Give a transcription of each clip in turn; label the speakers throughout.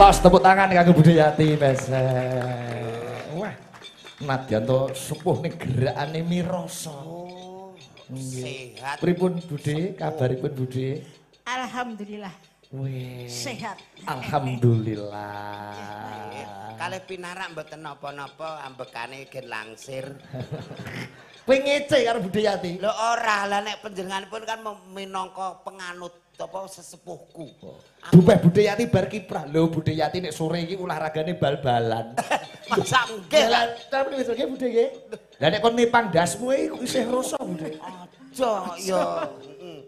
Speaker 1: Los tepuk tangan kanggo Bude Yati Pesek. Wah, nadyan to sepuh ning gerakane mirasa.
Speaker 2: Oh, sehat.
Speaker 1: Pripun Bude? Kabaripun Bude?
Speaker 3: Alhamdulillah.
Speaker 1: Wih.
Speaker 3: Sehat.
Speaker 1: Alhamdulillah.
Speaker 2: Kalih pinarak mboten napa-napa, ambekane gen langsir.
Speaker 1: Kowe ngece karo Bude Yati?
Speaker 2: Lho ora, lah nek panjenenganipun kan minangka penganut apa sesepuhku.
Speaker 1: Dupeh Bude Yati bar kiprah. Lho Bude Yati nek sore iki olahragane bal-balan.
Speaker 2: Masa nggih?
Speaker 1: Lah tapi wis nggih Bude nggih. Lah nek kon nipang ndasmu iki isih rasa Bude.
Speaker 2: Aja ya.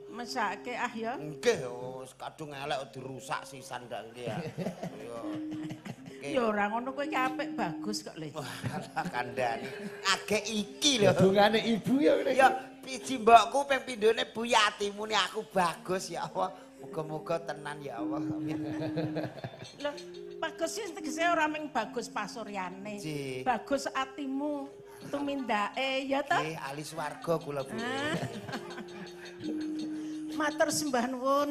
Speaker 3: Mesake ah ya.
Speaker 2: Nggih, wis kadung elek dirusak sisan ndak nggih ya. Yo.
Speaker 3: Ya ora ngono kowe iki apik bagus kok le.
Speaker 2: Wah, kandhane. Agek iki lho.
Speaker 1: Dongane ibu ya ngene.
Speaker 2: Ya biji mbokku ping pindhone Bu Yati muni aku bagus ya Allah. Muga-muga tenan ya Allah. Amin.
Speaker 3: Lho, bagus sih tegese ora mung bagus pasuryane. Bagus atimu, tumindake ya ta?
Speaker 2: Nggih, ahli swarga kula Bu.
Speaker 3: Matur sembah nuwun.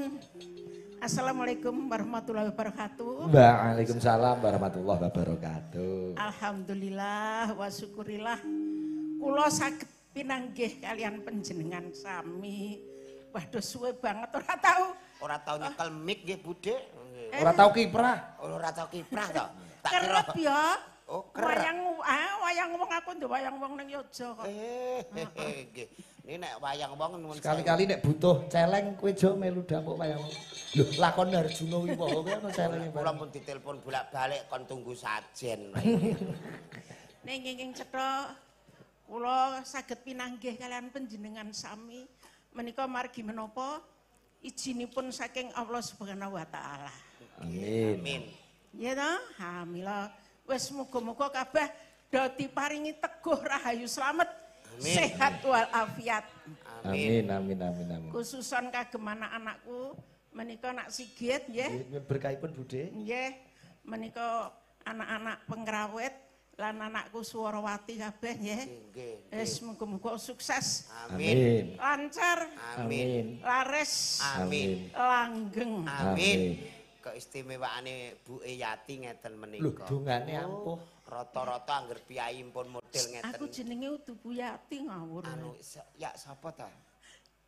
Speaker 3: Assalamualaikum warahmatullahi wabarakatuh.
Speaker 1: Waalaikumsalam warahmatullahi wabarakatuh.
Speaker 3: Alhamdulillah wa syukurillah kula saged pinanggih kalian panjenengan sami. Waduh suwe banget ora tau.
Speaker 2: Ora tau nyekel mic nggih Bude.
Speaker 1: Ora tau kiprah.
Speaker 2: Ora tau kiprah to. Tak kira
Speaker 3: kerep ya.
Speaker 2: Oh, kerep.
Speaker 3: Wayang wayang wong aku ndek wayang wong ning Yogya kok.
Speaker 2: Nggih. Ini nek wayang wong nuwun
Speaker 1: sekali-kali nek butuh celeng kowe jo melu dapuk wayang wong. Lho lakon Arjuna Wiwaha kowe ana celenge.
Speaker 2: Kula pun ditelepon bolak-balik kon tunggu sajen.
Speaker 3: Ning ingkang cetha kula saged pinanggih kalian panjenengan sami menika margi menapa ijinipun saking Allah Subhanahu wa taala.
Speaker 1: Amin.
Speaker 2: Amin.
Speaker 3: Ya ta? Ha mila wis muga-muga kabeh do diparingi teguh rahayu slamet.
Speaker 2: Amin.
Speaker 3: Sehat walafiat.
Speaker 1: Amin amin amin amin.
Speaker 3: Khususan kagem anak-anakku menika nak Sigit nggih.
Speaker 1: Nyuwun berkahipun Bude.
Speaker 3: Nggih, menika anak-anak pengrawit lan anakku Suwarawati kabeh nggih.
Speaker 2: Nggih.
Speaker 3: Wis muga-muga sukses.
Speaker 2: Amin.
Speaker 3: Lancar.
Speaker 2: Amin.
Speaker 3: Laris.
Speaker 2: Amin.
Speaker 3: Langgeng.
Speaker 2: Amin. Keistimewaane Bu Yati ngeten menika.
Speaker 1: Lho dongane ampuh.
Speaker 2: Rata-rata angger piyai pun model ngeten.
Speaker 3: Aku jenenge udu Bu Yati ngawur.
Speaker 2: Anu ya sapa ta?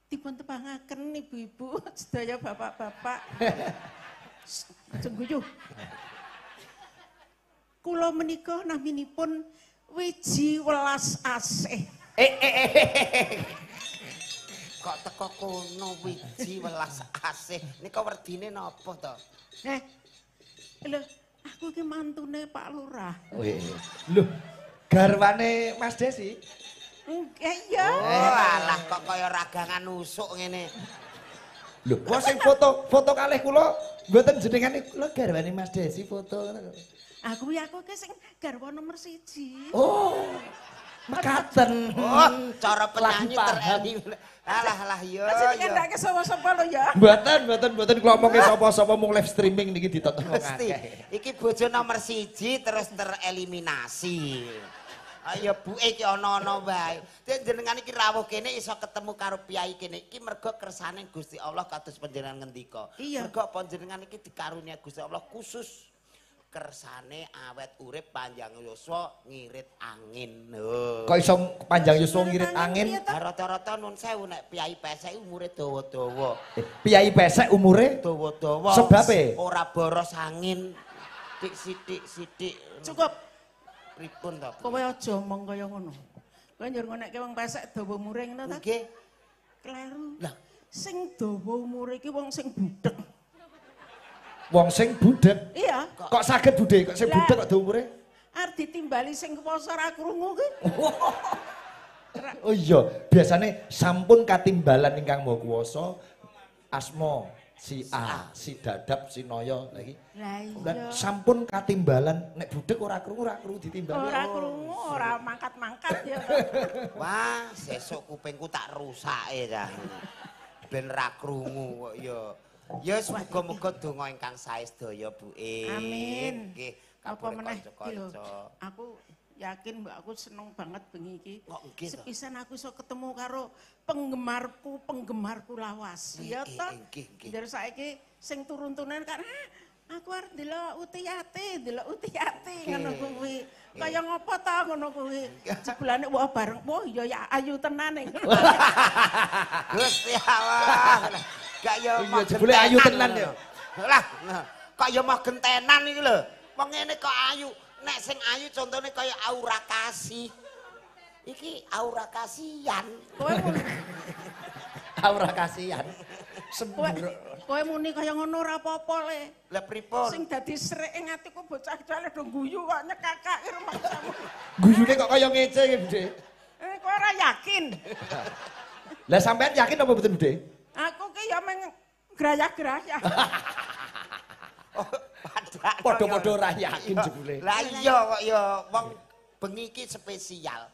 Speaker 3: Dipun tepangaken ibu-ibu sedaya bapak-bapak. Aja guyu. Kula menika naminipun Wiji Welas Asih.
Speaker 2: Kok teko kono Wiji Welas Asih? Nika werdine napa to?
Speaker 3: Lho, aku iki mantune Pak Lurah.
Speaker 1: Oh iya. Lho, garwane Mas Desi?
Speaker 3: Nggih ya.
Speaker 2: Oh alah kok kaya ragangan usuk ngene.
Speaker 1: Lho, kok sing foto kalih kula mboten jenengane kula garwane Mas Desi foto ngono.
Speaker 3: Aku ya aku ki sing garwa nomor 1.
Speaker 1: Oh. Mekaten.
Speaker 2: Oh, cara penyanyi tereli. Alah alah yo.
Speaker 3: Aja dikandhake sapa-sapa lho ya.
Speaker 1: Mboten, mboten, mboten kula omongke sapa-sapa mung live streaming niki ditonton wong akeh.
Speaker 2: Iki bojo nomor 1 terus tereliminasi. Ayo buke iki ana-ana wae. Dek jenengan iki rawuh kene iso ketemu karo piyai kene iki mergo kersane Gusti Allah kados panjenengan ngendika. Mergo panjenengan iki dikarunia Gusti Allah khusus kersane awet urip panjang yuswa ngirit angin. Lho.
Speaker 1: Kok iso panjang yuswa ngirit angin?
Speaker 2: Rata-rata nun sewu nek piyai pesek umure dawa-dawa.
Speaker 1: Piyai pesek umure
Speaker 2: dawa-dawa.
Speaker 1: Sebabe
Speaker 2: ora boros angin. Sithik-sithik.
Speaker 3: Cukup.
Speaker 2: Pripun to?
Speaker 3: Kowe aja omong kaya ngono. Kowe njur ngonekke wong pesek dawa umure ngono ta?
Speaker 2: Nggih.
Speaker 3: Kleru.
Speaker 2: Lah,
Speaker 3: sing dawa umure iki wong sing budhek.
Speaker 1: Wong sing budhek.
Speaker 3: Iya.
Speaker 1: Kok saged budhe? Kok sing budhek kok dawa umure?
Speaker 3: Arep ditimbali sing kuwasa ora krungu ki.
Speaker 1: Oh iya, biasane sampun katimbalan ingkang Maha Kuwasa asma si A, si Dadap, si Noyo lagi.
Speaker 3: Lah iya.
Speaker 1: Sampun katimbalan nek budhek ora krungu ditimbali.
Speaker 3: Ora krungu, ora mangkat-mangkat ya.
Speaker 2: Wah, sesuk kupingku tak rusake ta. Ben ra krungu kok ya. Ya muga-muga donga ingkang sae sedaya Bu.
Speaker 3: Amin.
Speaker 2: Nggih,
Speaker 3: apa meneh iki lho.
Speaker 2: kanca-kanca.
Speaker 3: Aku yakin mbak aku seneng banget bengi iki.
Speaker 2: Sepisan
Speaker 3: aku iso ketemu karo penggemarku, penggemarku lawas. Ya toh.
Speaker 2: Nggih, nggih.
Speaker 3: Njer saiki sing turun-turunan kan Aku arep ndelok Utiyati, ndelok Utiyati ngono kuwi. Kaya ngopo ta ngono kuwi. Jebulane wah bareng, wah iya ya ayu tenan ngono.
Speaker 2: Gusti Allah. Gak ya
Speaker 1: iya jebule ayu tenan ya.
Speaker 2: Lah, kok ya mau gentenan iki lho. Wong ngene kok ayu. Nek sing ayu contone kaya aura kasih. Iki aura kasihan.
Speaker 3: Kowe muni
Speaker 1: aura kasihan. Sembur.
Speaker 3: Kowe muni kaya ngono ora apa-apa le.
Speaker 2: Lah pripun?
Speaker 3: Sing dadi srek ing atiku bocah kecil do guyu kok nyekakake rumangsamu.
Speaker 1: Guyune kok kaya ngece iki, Bude.
Speaker 3: Kowe ora yakin.
Speaker 1: Lah sampean yakin apa mboten, Bude?
Speaker 3: Aku ki ya meng grayah-grayah.
Speaker 2: Oh,
Speaker 1: padha-padha ora yakin jebule.
Speaker 2: Lah iya kok ya wong bengi iki spesial.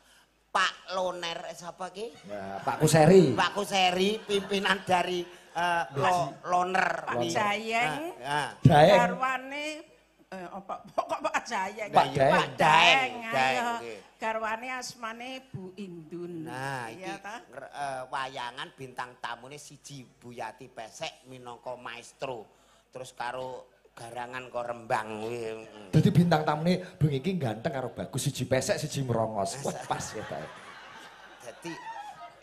Speaker 2: Pak Loner sapa ki?
Speaker 1: Nah, Pak Kuseri.
Speaker 2: Pak Kuseri pimpinan dari Loner.
Speaker 3: Pak Jayeng.
Speaker 1: Daeng.
Speaker 3: Garwane apa kok Pak Jayeng?
Speaker 1: Pak Daeng.
Speaker 3: Pak Daeng. Garwane asmane Bu Indun.
Speaker 2: Nah, iki wayangan bintang tamune siji Bu Yati Pesek minangka maestro. Terus karo garangan kok Rembang kuwi.
Speaker 1: Dadi bintang tamune bengi iki ganteng karo bagus, siji pesek siji merongos. Wah, pas ya ta.
Speaker 2: Dadi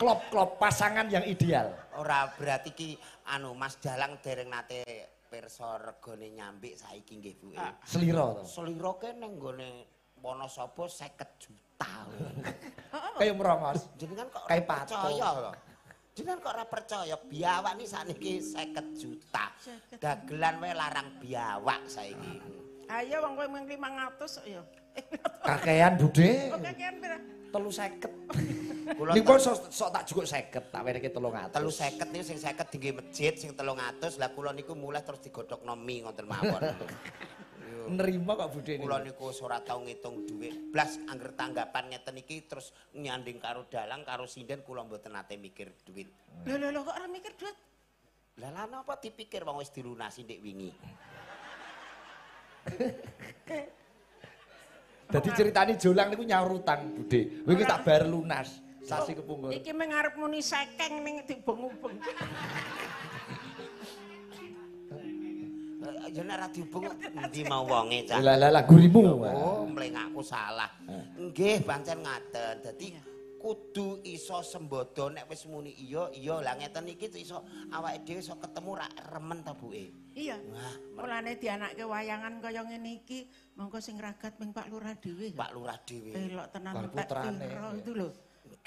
Speaker 1: klop-klop pasangan yang ideal.
Speaker 2: Ora berarti ki anu Mas Dalang dereng nate pirsa regane nyambik saiki nggih Bu.
Speaker 1: Selira to.
Speaker 2: Selira ke ning nggone Wonosobo 50 juta.
Speaker 1: Kaya merongos.
Speaker 2: Jenengan kok
Speaker 1: kayak percaya
Speaker 2: lho. Jenengan kok ora percaya biawak ni sakniki 50 juta. Dagelan wae larang biawak saiki.
Speaker 3: Ayo wong kowe mung 500 kok ya.
Speaker 1: Kakean Bude.
Speaker 3: Kok kakean pira?
Speaker 1: 350. Niku sok tak jukuk 50, tak wenehke 300.
Speaker 2: 350 niku sing 50 dingge masjid, sing 300 lah kula niku mulai terus digodhogno mi ngoten mawon.
Speaker 1: Nerima kok Bude niku.
Speaker 2: Kula niku ora tau ngitung dhuwit. Blas angger tanggapan ngeten iki terus nyanding karo dalang karo sinden kula mboten nate mikir dhuwit.
Speaker 3: Lho lho lho kok ora mikir dhuwit?
Speaker 2: Lah lha napa dipikir wong wis dilunasi ndek wingi.
Speaker 1: Dadi ceritane Jolang niku nyaur utang Bude. Wingi tak bayar lunas sasi kepungkur.
Speaker 3: Iki meng arep muni sekeng ning dibung-ubung.
Speaker 2: Ya nek ora diubung endi mau wonge cah.
Speaker 1: Lah lah lah gurimu.
Speaker 2: Oh, mlengakku salah. Nggih, pancen ngaten. Dadi kudu iso sembodo nek wis muni iya, iya. Lah ngeten iki iso awake dhewe iso ketemu ra remen ta buke.
Speaker 3: Iya. Wah, mulane dianake wayangan kaya ngene iki, monggo sing ragat ping Pak Lurah dhewe.
Speaker 2: Pak Lurah dhewe.
Speaker 3: Elok tenan putrane itu lho.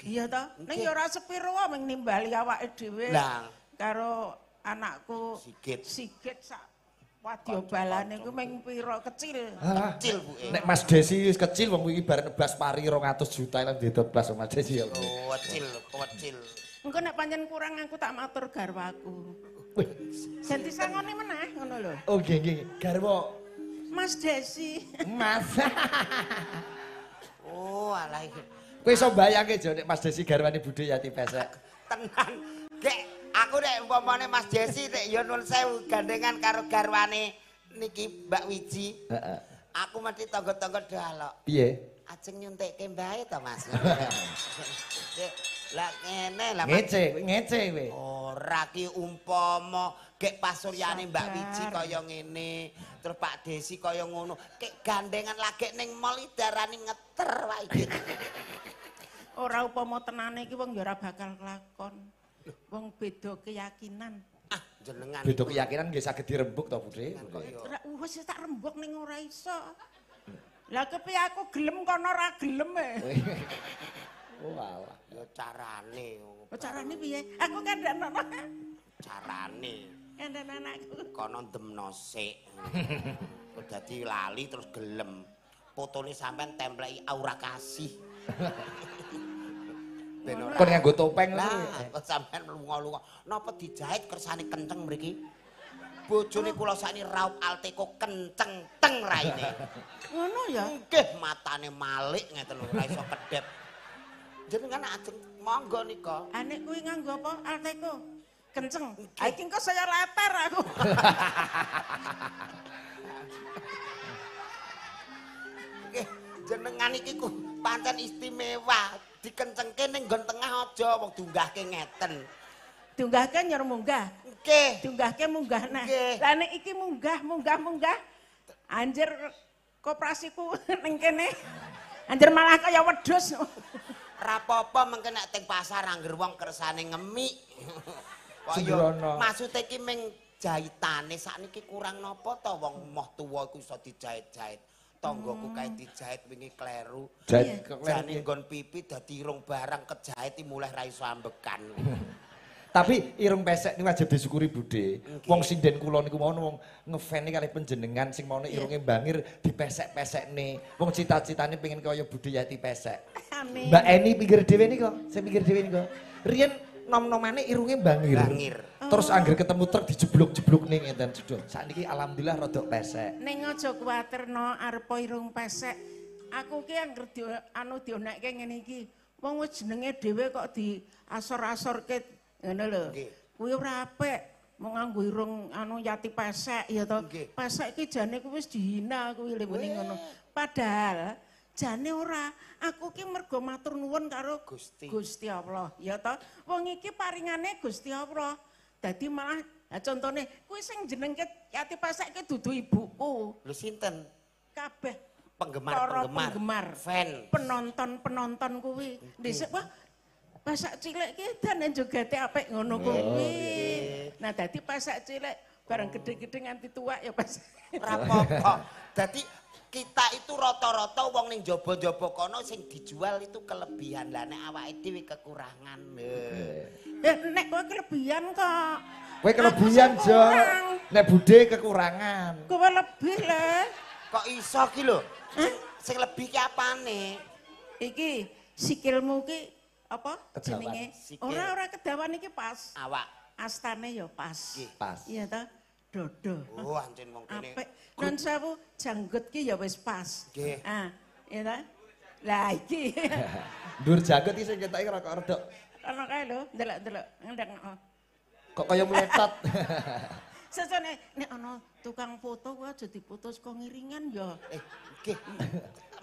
Speaker 3: Iya ta? Ning ya ora sepiro mung nimbali awake dhewe.
Speaker 2: Lah
Speaker 3: karo anakku
Speaker 2: Sigit.
Speaker 3: Sigit sak wadya balane ku mung pira kecil.
Speaker 2: Kecil buke.
Speaker 1: Nek Mas Desi wis kecil wong iki bar nebas pari 200 juta lan ditebas Mas Desi ya.
Speaker 2: Oh, kecil, kecil.
Speaker 3: Engko nek pancen kurang aku tak matur garwaku.
Speaker 1: Wih,
Speaker 3: ganti sangone meneh ngono lho.
Speaker 1: Oh nggih nggih, garwa
Speaker 3: Mas Desi.
Speaker 1: Mas.
Speaker 2: Oh, alah iki.
Speaker 1: Kowe iso mbayangke jo nek Mas Desi garwane Bude Yati Pesek.
Speaker 2: Tenan. Gek, aku nek umpamane Mas Desi nek ya nuwun sewu gandengan karo garwane niki Mbak Wiji.
Speaker 1: Heeh.
Speaker 2: Aku mesti tangga-tangga dalok.
Speaker 1: Piye?
Speaker 2: Ajeng nyuntikke mbae to, Mas. Lah ngene lah
Speaker 1: ngece, ngece kowe.
Speaker 2: Ora ki umpama gek pasuryane Mbak Wiji kaya ngene, terus Pak Desi kaya ngono, gek gandengan lagek ning mall iki darani ngeter wae iki.
Speaker 3: Ora upama tenane iki wong ya ora bakal kelakon. Wong beda keyakinan.
Speaker 2: Ah, jenengan.
Speaker 1: Beda keyakinan nggih saged dirembuk to, Bude.
Speaker 3: Ora wis tak rembuk ning ora iso. Lah kepiye aku gelem kono ora gelem e.
Speaker 1: Oh alah.
Speaker 2: Ya carane.
Speaker 3: Oh carane piye? Aku kandhane.
Speaker 2: Carane.
Speaker 3: Kandhane anakku.
Speaker 2: Kono ndemno sik. Kok dadi lali terus gelem. Fotone sampean templeki aura kasih. Ben ora.
Speaker 1: Kon nganggo topeng
Speaker 2: lho. Lah, kok sampean lunga-lunga. Napa dijahit kersane kenceng mriki? Bojone kula sakniki raup Alteko kenceng teng raine.
Speaker 3: Ngono ya?
Speaker 2: Nggih, matane malik ngeten lho, ora iso kedhep. Jenengan ajeng monggo nika.
Speaker 3: Anek kuwi nganggo apa? Alteko. Kenceng. Ha iki engko saya leper aku.
Speaker 2: Nggih, jenengan iki ku pancen istimewa. Dikencengke ning nggon tengah aja wong diunggahke ngeten.
Speaker 3: Diunggahke nyor munggah.
Speaker 2: Nggih.
Speaker 3: Diunggahke munggah nah. Lah nek iki munggah munggah munggah anjir koperasiku ning kene. Anjir malah kaya wedhus.
Speaker 2: Rapopo mengke nek teng pasar angger wong kersane ngemik. Kok yo maksude iki ming jahitane sakniki kurang napa to wong moh tuwa iku iso dijahit-jahit. Tanggoku kae dijahit wingi kleru.
Speaker 1: Jahit
Speaker 2: jane nggon pipi dadi irung barang kejahit mulih ra iso ambekan.
Speaker 1: Tapi irung pesek niku wajib disyukuri Bude. Wong sinden kula niku mawon wong ngefan kalih panjenengan sing maune irunge bangir dipesek-pesekne. Wong cita-citane pengen kaya Bude Yati Pesek.
Speaker 3: Amin.
Speaker 1: Mbak Eni pinggir dhewe nika, sing pinggir dhewe nika. Riyen nom-nomane irunge bangir.
Speaker 2: Bangir.
Speaker 1: Terus angger ketemu truk dijeblok-jeblokne ngeten jedul. Sakniki alhamdulillah rodok pesek.
Speaker 3: Ning aja kuwatir no arep irung pesek. Aku ki angger di anu dionekke ngene iki. Wong wis jenenge dhewe kok diasor-asorke ngono lho. Kuwi ora apik mung nganggo irung anu Yati Pesek ya to. Pesek iki jane kuwi wis dihina kuwi lho muni ngono. Padahal jane ora, aku ki mergo matur nuwun karo
Speaker 2: Gusti.
Speaker 3: Gusti Allah, ya toh. Wong iki paringane Gusti Allah. Dadi malah contone kuwi sing jenengke Yati Pesek ki dudu ibuku.
Speaker 2: Lho sinten?
Speaker 3: Kabeh
Speaker 2: penggemar-penggemar, fan,
Speaker 3: penonton-penonton kuwi. Dhisik wah pesek cilik ki dan jogete apik ngono kuwi. Nah dadi pesek cilik bareng gede-gede nganti tua ya pas.
Speaker 2: Ora apa-apa. Dadi kita itu rata-rata wong ning jaba-jaba kono sing dijual itu kelebihan. Lah nek awake dhewe kekurangan.
Speaker 3: Nek kowe kelebihan kok.
Speaker 1: Kowe kelebihan, Jo. Nek Bude kekurangan.
Speaker 3: Kowe lebih le.
Speaker 2: Kok iso ki lho? Sing lebih ki apane?
Speaker 3: Iki sikilmu ki apa jenenge? Ora kedawan iki pas.
Speaker 2: Awak.
Speaker 3: Astane ya pas.
Speaker 1: Pas.
Speaker 3: Iya ta? Dodo.
Speaker 2: Oh, ancen wong kene.
Speaker 3: Apik. Nun sewu janggut ki ya wis pas.
Speaker 2: Nggih.
Speaker 3: Ah, iya ta? Lah iki.
Speaker 1: Ndur janggut iki sing ketoke rada redok.
Speaker 3: Ana kae lho, ndelok-ndelok, ngendeng.
Speaker 1: Kok kaya meletot.
Speaker 3: Sesone nek ana tukang foto kuwi aja dipoto saka ngiringan ya.
Speaker 2: Nggih.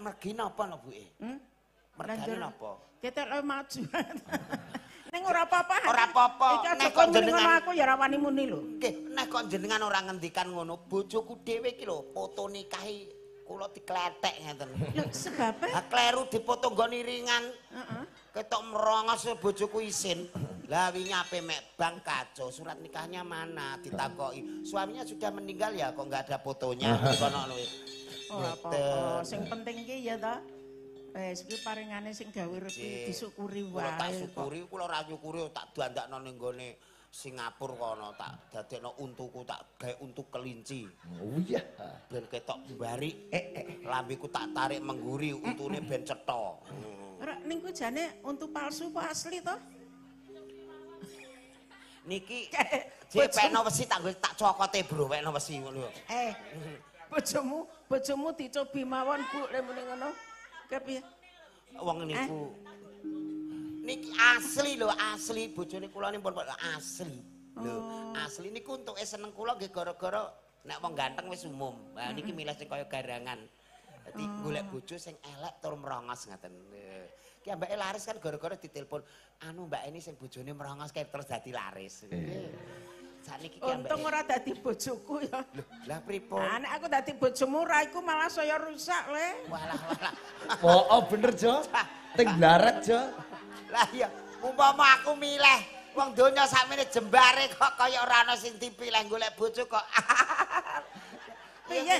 Speaker 2: Mergi napa lho, Bu? Mergane napa?
Speaker 3: Ketok maju. Ning ora apa-apa.
Speaker 2: Ora apa-apa.
Speaker 3: Nek kok jenengan aku ya ora wani muni lho.
Speaker 2: Nggih, nek kok jenengan ora ngendikan ngono, bojoku dhewe iki lho foto nikahi kula dikletek ngeten.
Speaker 3: Lho sebabe?
Speaker 2: Ha kleru dipoto nggon iringan.
Speaker 3: Heeh.
Speaker 2: Ketok merongos bojoku isin. Lah wingi ape mek bang kacau, surat nikahnya mana ditakoki. Suaminya sudah meninggal ya kok enggak ada fotonya kono lho.
Speaker 3: Ora apa-apa, sing penting ki ya ta. Wes kuwi paringane sing gawe rezeki disyukuri wae.
Speaker 2: Kula tak syukuri, kula ora nyukuri tak dandakno ning gone Singapura kono, tak dadekno untuku tak gawe untu kelinci.
Speaker 1: Oh iya.
Speaker 2: Ben ketok mbarik, lambeku tak tarik mengguri untune ben cetha.
Speaker 3: Ora ning kuwi jane untu palsu apa asli to?
Speaker 2: Niki jek pekno wesi tak tak cokote bro pekno wesi ngono.
Speaker 3: Bojomu, bojomu dicobi mawon Bu lek muni ngono. Kepiye?
Speaker 2: Wong niku. Niki asli lho, asli bojone kula niki pun asli. Lho, asli niku untuke seneng kula nggih gara-gara nek wong ganteng wis umum. Lah niki milih sing kaya garangan. Dadi golek bojo sing elek tur merongos ngaten. Ki ambake laris kan gara-gara ditelepon, anu Mbak Eni sing bojone merongos kae terus dadi laris. Sakniki ki ambake.
Speaker 3: Untung ora dadi bojoku ya.
Speaker 2: Lho, lah pripun?
Speaker 3: Lah nek aku dadi bojomu ra iku malah saya rusak le.
Speaker 2: Walah walah.
Speaker 1: Oh, bener Jo. Ting blaret Jo.
Speaker 2: Lah iya, umpama aku milih wong donya sakmene jembare kok kaya ora ana sing dipilih golek bojo kok.
Speaker 3: Piye?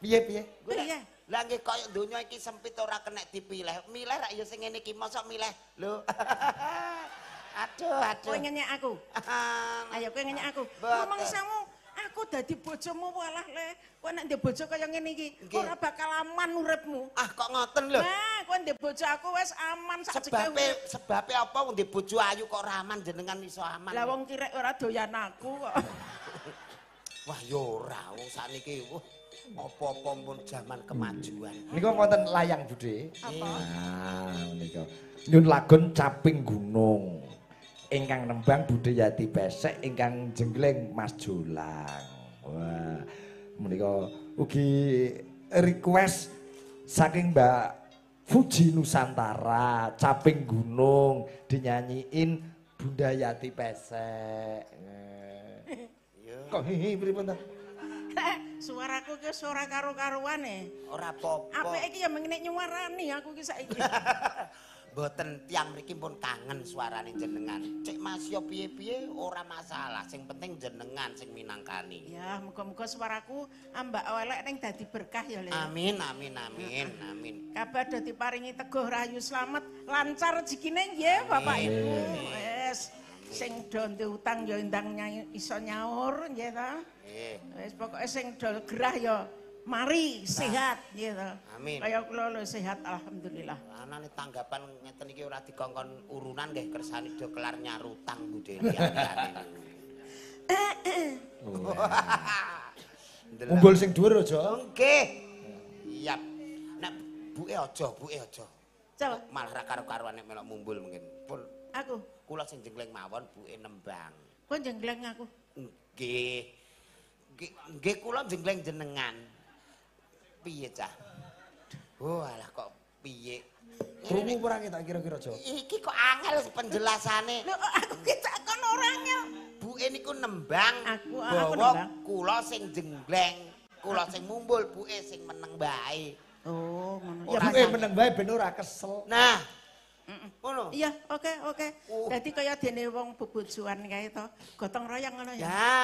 Speaker 1: Piye piye?
Speaker 3: Piye?
Speaker 2: Lah nggih kaya donya iki sempit ora kenek dipilih. Milih rak ya sing ngene iki mosok milih. Lho. Aduh, aduh.
Speaker 3: Kowe ngenyek aku. Ayo kowe ngenyek aku. Rumangsamu aku dadi bojomu walah le. Kowe nek ndek bojo kaya ngene iki ora bakal aman uripmu.
Speaker 2: Ah kok ngoten lho.
Speaker 3: Nah, kowe ndek bojo aku wis aman sak jeke.
Speaker 2: Sebabe apa wong ndek bojo ayu kok ora aman jenengan iso aman.
Speaker 3: Lah wong kirek ora doyan aku kok.
Speaker 2: Wah ya ora wong sakniki apa-apa pun zaman kemajuan.
Speaker 1: Nika wonten layang Bude.
Speaker 3: Apa?
Speaker 1: Ah menika. Nyun lagon Caping Gunung. Ingkang nembang Bude Yati Pesek, ingkang jenggleng Mas Jolang. Wah, menika ugi request saking Mbak Fuji Nusantara, Caping Gunung dinyanyiin Bunda Yati pesek. Kok hihi pripun ta?
Speaker 3: Suaraku ki suara karo-karuane.
Speaker 2: Ora apa-apa.
Speaker 3: Apike iki ya mengene nyuwarani aku ki saiki.
Speaker 2: Mboten tiyang mriki pun kangen suarane jenengan. Cek Mas yo piye-piye ora masalah, sing penting jenengan sing minangkani.
Speaker 3: Ya, muga-muga suaraku ambak elek ning dadi berkah ya, Le.
Speaker 2: Amin amin amin amin.
Speaker 3: Kabar do diparingi teguh rahayu slamet, lancar rezekine nggih Bapak Ibu. Wis sing do ndek utang ya ndang iso nyaur nggih ta.
Speaker 2: Nggih.
Speaker 3: Wis pokoke sing do gerah ya mari sehat nggih ta.
Speaker 2: Amin.
Speaker 3: Kaya kula lho sehat alhamdulillah.
Speaker 2: Anane tanggapan ngeten iki ora dikongkon urunan nggih kersane do kelar nyarutang Bu Deli niku.
Speaker 1: Mumbul sing dhuwur aja.
Speaker 2: Nggih. Siap. Nek buke aja, buke aja.
Speaker 3: Coba
Speaker 2: malah ra karo-karuan nek melok mumbul mungkin. Pun
Speaker 3: aku
Speaker 2: kula sing jenggleng mawon buke nembang.
Speaker 3: Kok jenggleng aku?
Speaker 2: Nggih. Nggih kula jenggleng jenengan. Piye cah? Oh alah kok piye?
Speaker 1: Krungu ora tak kira-kira aja.
Speaker 2: Iki kok angel penjelasane.
Speaker 3: Lho aku ki takon ora angel.
Speaker 2: Buke niku nembang.
Speaker 3: Aku nembang.
Speaker 2: Kula sing jenggleng, kula sing mumbul, buke sing meneng bae.
Speaker 3: Oh, ngono.
Speaker 1: Ya buke meneng bae ben ora kesel.
Speaker 2: Nah. Ngono.
Speaker 3: Iya, oke, oke. Dadi kaya dene wong bebojoan kae to, gotong royong ngono ya.
Speaker 2: Ya.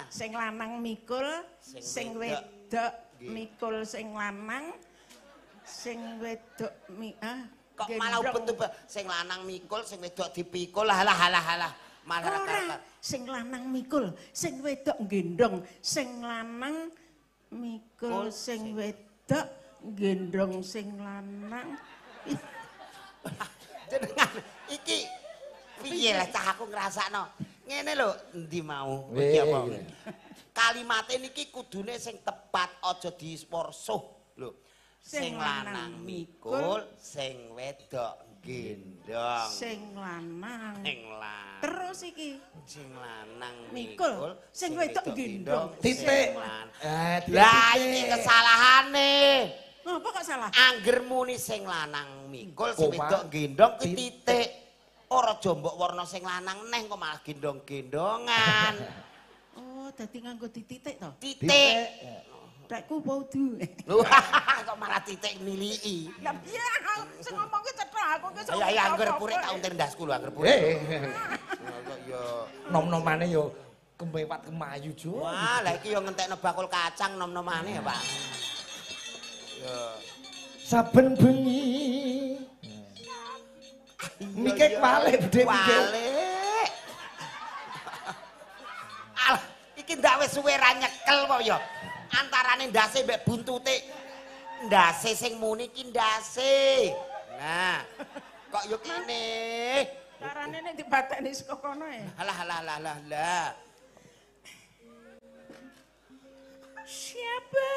Speaker 3: Sing lanang mikul, sing wedok mikul sing lanang, sing wedok
Speaker 2: kok malah ubet-ubet sing lanang mikul, sing wedok dipikul. Halah halah halah. Malah ora.
Speaker 3: Sing lanang mikul, sing wedok gendong, sing lanang mikul, sing wedok gendong sing lanang.
Speaker 2: Jenengan iki piye lah cah aku ngrasakno. Ngene lho, endi mau? Iki apa? Kalimate niki kudune sing tepat, aja disporsuh lho. Sing lanang mikul, sing wedok gendong.
Speaker 3: Sing lanang.
Speaker 2: Sing lanang.
Speaker 3: Terus iki.
Speaker 2: Sing lanang
Speaker 3: mikul, sing wedok gendong.
Speaker 1: Titik.
Speaker 2: Lah iki kesalahane.
Speaker 3: Ngapa kok salah?
Speaker 2: Angger muni sing lanang mikul, sing wedok gendong ki titik. Ora aja mbok warna sing lanang neh kok malah gendong-gendongan.
Speaker 3: Oh, dadi nganggo dititik to?
Speaker 2: Titik.
Speaker 3: Rekku podu.
Speaker 2: Lho, kok malah titik niliki.
Speaker 3: Lah piye sing ngomong ki cetha aku ki.
Speaker 2: Ya ya angger purik tak untir ndasku lho angger purik. Kok ya
Speaker 1: nom-nomane yo kemewat kemayu jo.
Speaker 2: Wah, lah iki yo ngentekno bakul kacang nom-nomane ya, Pak. Ya.
Speaker 1: Saben bengi. Mikir walik budhe mikir.
Speaker 2: Walik. Alah, iki ndak wis suwe ra nyekel kok ya. Antarane ndase mbek buntute. Ndase sing muni ki ndase. Nah, kok yo kene.
Speaker 3: Carane nek dibatekni saka kono e.
Speaker 2: Alah alah alah alah lah.
Speaker 3: Siapa?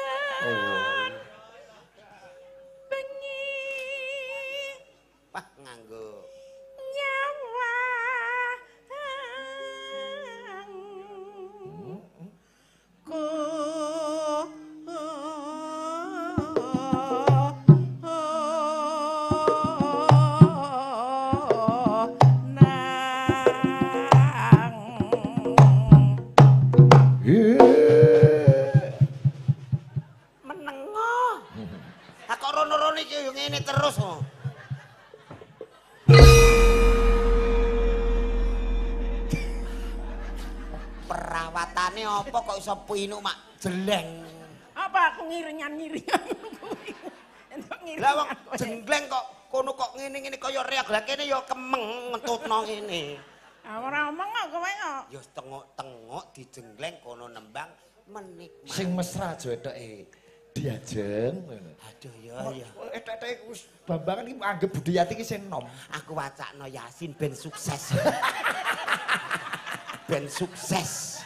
Speaker 3: Bengi.
Speaker 2: Wah, nganggo
Speaker 3: nyawa. Ku
Speaker 2: menengo. Ha kok rono-rono iki yo ngene terus kok. Perawatane apa kok iso pinuk mak jeleng.
Speaker 3: Apa aku ngiringan-ngiringan kuwi. Entuk ngiringan.
Speaker 2: Lah wong jenggleng kok kono kok ngene-ngene kaya reog. Lah kene ya kemeng ngentutno ngene.
Speaker 3: Ah ora omong kok kowe kok.
Speaker 2: Ya tengok-tengok dijenggleng kono nembang menikmati.
Speaker 1: Sing mesra aja etoke diajeng ngono.
Speaker 2: Aduh ya ya.
Speaker 1: Etek-etek wis Bambangan iki anggap Budhe Yati iki sing nom.
Speaker 2: Aku wacakno Yasin ben sukses. Ben sukses.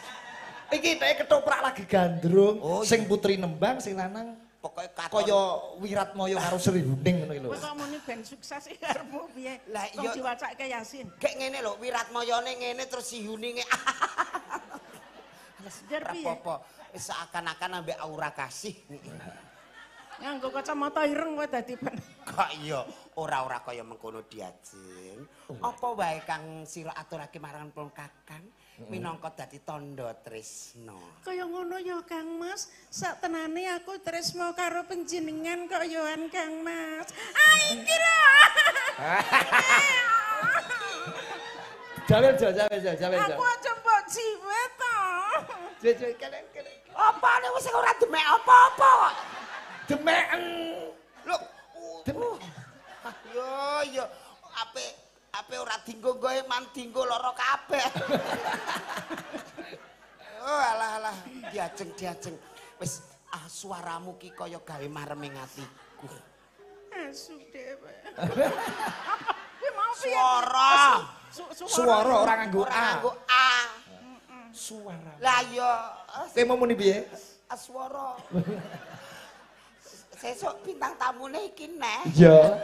Speaker 1: Iki tek ketoprak lagi gandrung,
Speaker 2: oh,
Speaker 1: sing putri nembang, sing lanang
Speaker 2: pokoke
Speaker 1: kaya Wiratmaya karo Sri Huning ngono iki lho.
Speaker 3: Kowe kok muni ben sukses iki karepmu piye?
Speaker 2: Lah iya
Speaker 3: diwacake Yasin.
Speaker 2: Gek ngene lho, Wiratmayane ngene terus si Huninge.
Speaker 3: Jar piye?
Speaker 2: Apa-apa seakan-akan ambek aura kasih.
Speaker 3: Nganggo kacamata ireng kowe dadi ben.
Speaker 2: Kok iya ora-ora kaya mengkono Diajeng. Apa wae kang sira aturake marang pun Kakang minangka dadi tandha tresna.
Speaker 3: Kaya ngono ya Kang Mas, sak tenane aku tresna karo panjenengan kok yoan Kang Mas. Ah iki lho.
Speaker 1: Jawel jo, jawel jo, jawel jo.
Speaker 3: Aku aja mbok jiwet to.
Speaker 1: Jujur kene kene.
Speaker 2: Apane wis ora demek apa-apa kok.
Speaker 1: Demeken.
Speaker 2: Lho, demek. Yo yo ape ape ora dinggo nggoe man dinggo lara kabeh. Oh alah alah Diajeng Diajeng. Wis ah suaramu ki kaya gawe mareming atiku.
Speaker 3: Asu dhewe. Kuwi mau piye?
Speaker 2: Suara.
Speaker 1: Suara ora nganggo
Speaker 2: Ora
Speaker 1: A.
Speaker 2: nganggo A.
Speaker 1: Suara.
Speaker 2: Lah iya
Speaker 1: Kowe mau muni piye?
Speaker 2: Aswara. Sesuk bintang tamune iki neh.
Speaker 1: Iya.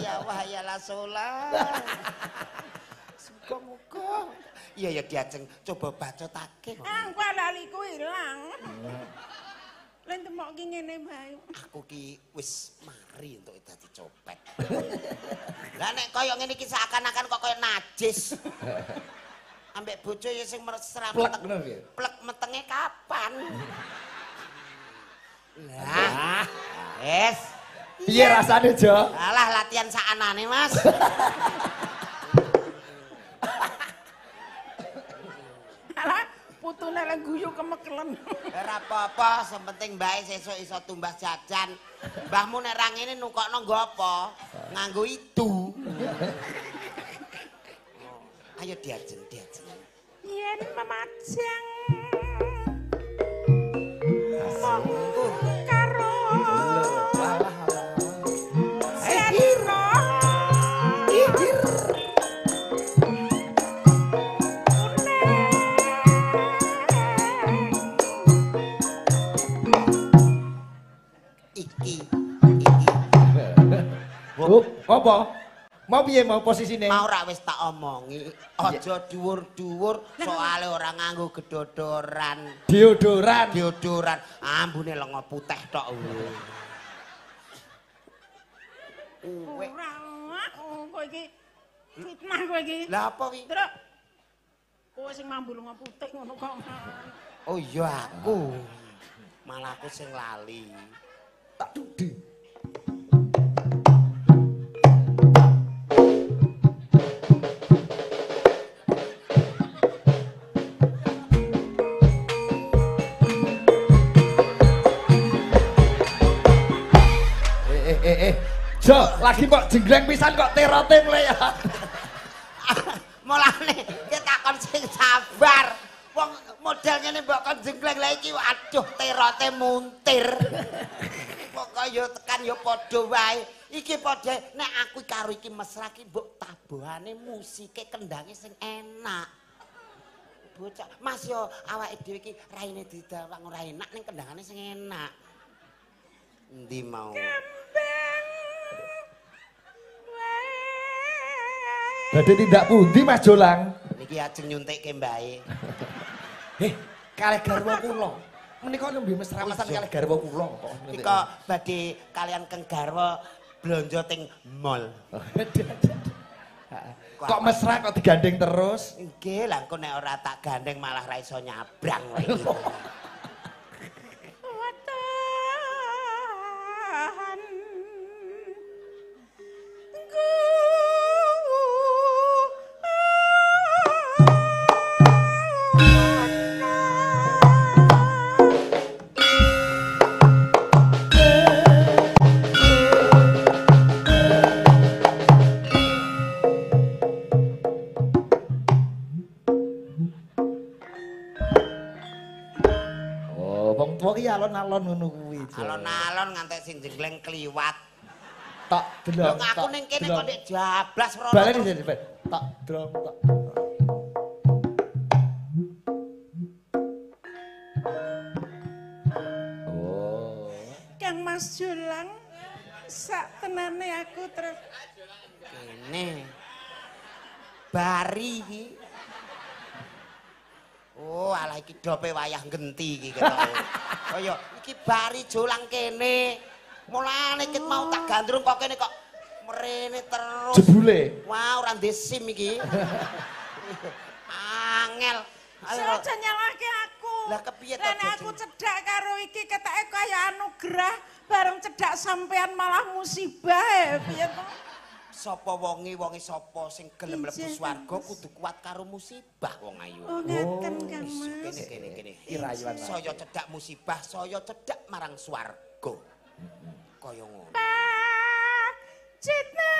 Speaker 2: Ya wah ya la sola. Muga-muga. Iya ya Diajeng coba bacotake.
Speaker 3: Ah, kok laliku ilang. Lah temok ki ngene bae.
Speaker 2: Aku ki wis mari entuk dadi copet. Lah nek kaya ngene iki seakan-akan kok kaya najis. Ambek bojo ya sing mesra
Speaker 1: Plek ngono piye?
Speaker 2: Plek metenge kapan? Lah. Wes.
Speaker 1: Piye rasane, Jo?
Speaker 2: Alah latihan sakanane, Mas.
Speaker 3: Alah putune lek guyu kemekelen.
Speaker 2: Ora apa-apa, sing penting mbae sesuk iso tumbas jajan. Mbahmu nek ra ngene nukokno nggo apa? Nganggo idu. Ayo Diajeng, Diajeng.
Speaker 3: Yen memajang karo sira
Speaker 2: Iki, iki.
Speaker 1: Apa? Mau piye mau posisine?
Speaker 2: Mau ra wis tak omongi, aja dhuwur-dhuwur soale ora nganggo gedodoran.
Speaker 1: Deodoran.
Speaker 2: Deodoran, ambune lenga putih tok.
Speaker 3: Ora, kowe iki fitnah kowe iki.
Speaker 2: Lah apa wi?
Speaker 3: Truk. Kowe sing mambu lenga putih ngono kok.
Speaker 2: Oh iya aku. Malah aku sing lali.
Speaker 1: Tak dudi. Jo, lagi kok jenggleng pisan kok terote mulai ya.
Speaker 2: Mulane kita kon sing sabar. Wong model ngene mbok kon jenggleng lha iki aduh terote muntir. Pokoke ya tekan ya padha wae. Iki padha nek aku karo iki mesra ki mbok tabuhane musike kendange sing enak. Bocah, Mas yo awake dhewe iki raine didawang ora enak ning kendangane sing enak. Endi mau?
Speaker 1: Badhe tindak pundi Mas Jolang?
Speaker 2: Niki ajeng nyuntikke mbae.
Speaker 1: Kalih garwa kula. Menika nembe mesra-mesran kalih garwa kula kok.
Speaker 2: Nika badhe kalian keng garwa blonjo teng mall.
Speaker 1: Kok mesra kok digandeng terus?
Speaker 2: Nggih, lah engko nek ora tak gandeng malah ra iso nyabrang wae iki.
Speaker 3: Watahan.
Speaker 1: Alon-alon ngono kuwi.
Speaker 2: Alon-alon ngantek sing jengleng kliwat.
Speaker 1: Tok delok.
Speaker 2: Lho aku ning kene kok ndek jablas rono.
Speaker 1: Baleni tok drong tok. Oh.
Speaker 3: Kang Mas Jolang sak tenane aku terus
Speaker 2: kene. Bari iki. Oh, alah iki dope wayah genti iki ketoke. Kaya iki bari Jolang kene. Mulane ket mau tak gandrung kok kene kok Mrene terus.
Speaker 1: Jebule.
Speaker 2: Wah, ora ndek SIM iki. Angel.
Speaker 3: Ayo aja nyalahke aku.
Speaker 2: Lah kepiye to?
Speaker 3: Lah aku cedhak karo iki keteke kaya anugerah, bareng cedhak sampean malah musibah piye to?
Speaker 2: Sapa wonge, wonge sapa sing gelem mlebu swarga kudu kuat karo musibah wong ayu.
Speaker 3: Oh ngaten Kang Mas.
Speaker 2: Kene kene kene. Saya cedhak musibah, saya cedhak marang swarga. Kaya ngono.
Speaker 3: Citna.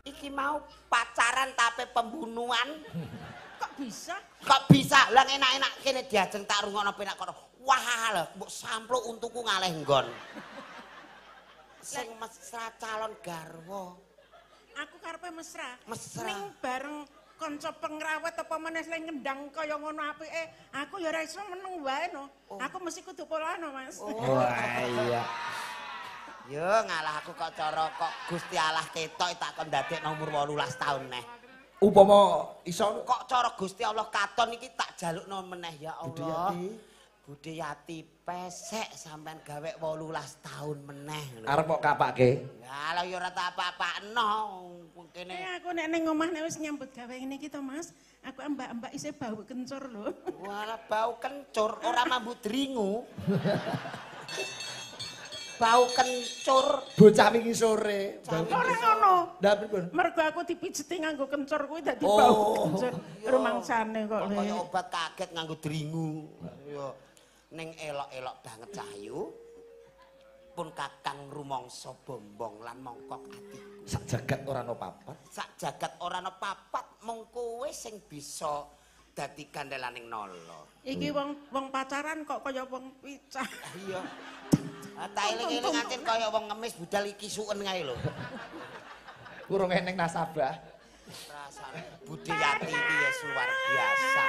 Speaker 2: Iki mau pacaran tapi pembunuhan.
Speaker 3: Kok bisa?
Speaker 2: Kok bisa? Lah enak-enak kene diajeng tak rungokno penak kono. Wah lho, mbok sampluk untuku ngalih nggon. Sing mesra calon garwa.
Speaker 3: Aku karepe mesra.
Speaker 2: Mesra.
Speaker 3: Ning bareng kanca pengrawit apa meneh sing ngendang kaya ngono apike, aku ya ora iso meneng wae no.
Speaker 2: Oh.
Speaker 3: Aku mesti kudu polano, Mas.
Speaker 2: Oh.
Speaker 1: Wah iya.
Speaker 2: Yo ngalah aku kok cara kok Gusti Allah ketok tak kon ndadekno umur 18 taun neh.
Speaker 1: Upama iso
Speaker 2: kok cara Gusti Allah katon iki tak jalukno meneh ya Allah. Budhe Yati pesek sampean gawe 18 tahun meneh.
Speaker 1: Arep kok kapake?
Speaker 2: Lah lha ya ora tak apa-apakno kene.
Speaker 3: Aku nek ning omah nek wis nyambut gawe ngene iki to Mas, aku mbak-mbak isih bau kencur lho.
Speaker 2: Walah bau kencur ora mambu dringu. Bau kencur.
Speaker 1: Bocah wingi sore.
Speaker 3: Ora ngono.
Speaker 1: Ndak pripun?
Speaker 3: Mergo aku dipijeti nganggo kencur kuwi dadi bau kencur. Rumangsane kok.
Speaker 2: Kaya obat kaget nganggo dringu. Yo ning elok-elok banget Cahyu. Pun kakang rumangsa bombong lan mongkok atiku.
Speaker 1: Sak jagat ora ana papat.
Speaker 2: Sak jagat ora ana papat mung kowe sing bisa dadi gandelaning nala.
Speaker 3: Iki wong pacaran kok kaya wong picah.
Speaker 2: Iya. Tak eling-eling ancen kaya wong ngemis budal iki suken kae lho.
Speaker 1: Urung eneng nasabah.
Speaker 2: Rasane Budhe Yati iki ya luar biasa.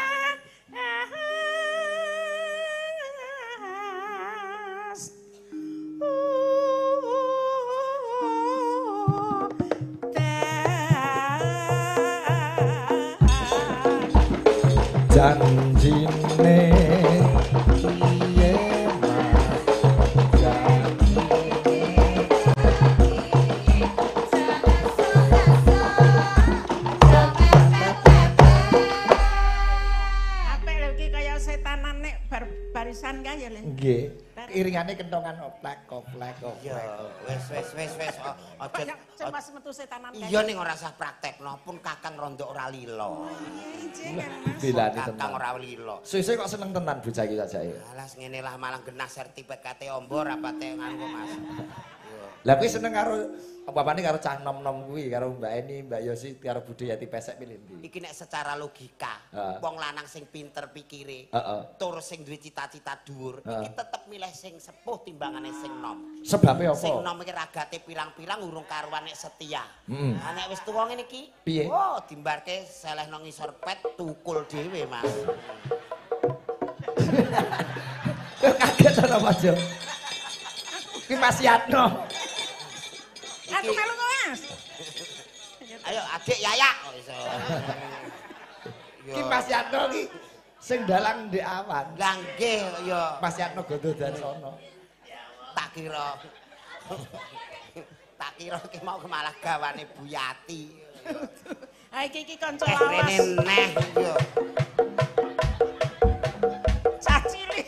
Speaker 1: Janjine piye Mas?
Speaker 3: Apik lho iki kaya setanan nek barisan kae ya Le.
Speaker 1: Nggih. Iringane kentongan oplek oplek
Speaker 2: Ya
Speaker 1: oplek.
Speaker 2: wis wis wis wis aja
Speaker 3: Mas metu setanan kae.
Speaker 2: Iya ning ora usah praktekno pun kakang rondo ora lila.
Speaker 3: Iya, Kang Mas.
Speaker 1: Dilani
Speaker 2: Kakang
Speaker 1: tenan.
Speaker 2: ora lila.
Speaker 1: Suwe-suwe kok seneng tenan bocah iki sajake.
Speaker 2: Alah ngene lah malah genah sertifikate ombo rapate nganggo Mas. Yo.
Speaker 1: Lah kuwi seneng karo bapane karo cah nom-nom kuwi karo Mbak Eni, Mbak Yosi karo Budhe Yati pesek pilih ndi?
Speaker 2: Iki nek secara logika, wong lanang sing pinter pikire, tur sing duwe cita-cita dhuwur, iki tetep milih sing sepuh timbangane sing nom.
Speaker 1: Sebabe apa?
Speaker 2: Sing nom iki ragate pirang-pirang urung karuan nek setia. Lah nek wis tuwa ngene iki, oh dimbarke selehno ngisor pet tukul dhewe, Mas.
Speaker 1: Kaget ana Mas yo. Ki Mas Yatno.
Speaker 3: Aku melu kok, Mas.
Speaker 2: Ayo adik Yaya kok iso.
Speaker 1: Ki Mas Yatno ki sing dalang ndek awan.
Speaker 2: Lah nggih ya.
Speaker 1: Mas Yatno Gondo Darsono.
Speaker 2: Tak kira. Tak kira ki mau malah gawane Bu Yati.
Speaker 3: Ha iki iki kanca lawas.
Speaker 2: Rene neh yo.
Speaker 3: Cah cilik.